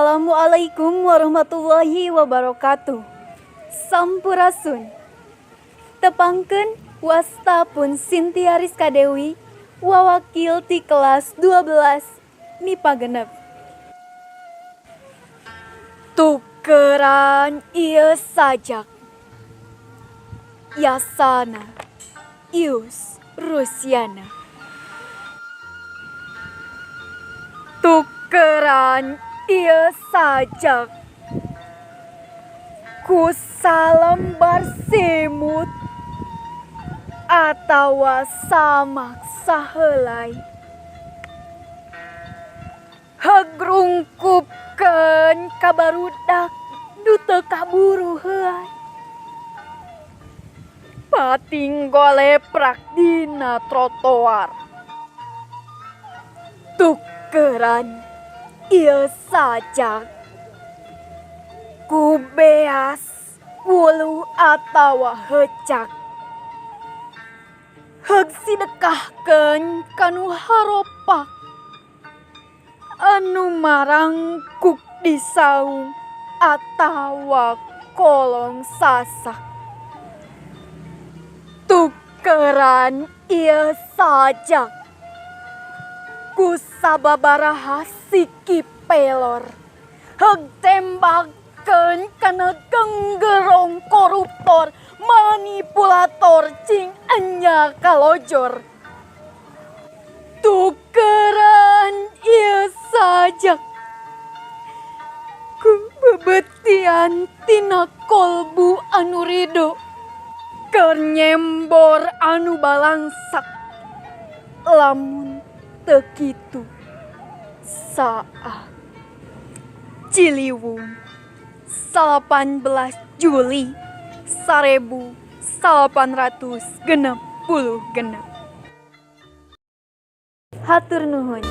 Assalamualaikum warahmatullahi wabarakatuh. Sampurasun. Tepangkeun, wasta pun Cynthia Rizka Dewi, wawakil ti kelas 12 MIPA 6. Tukeran ieu sajak. Yasana Ius Rusiana. Tukeran ieu sajak ku salembar simut atawa samak sahelai. Heug rungkupkeun ka barudak nu teu kaburu heuay. Pating goleprak dina trotoar. Tukeran ieu sajak ku beas wuluh atawa heucak. Heug sidekahkeun ka nu haropak anu marangkuk di saung atawa kolong sasak. Tukeran ieu sajak ku sababaraha siki pelor. Heug tembakkeun kana genggerong koruptor manipulator cing enya kalojor. Tukeran ieu sajak ku beubeutian tina kolbu anu rido keur nyembor anu balangsak lamun teu kitu saat. Ciliwung, 18 Juli 1866. Hatur nuhun.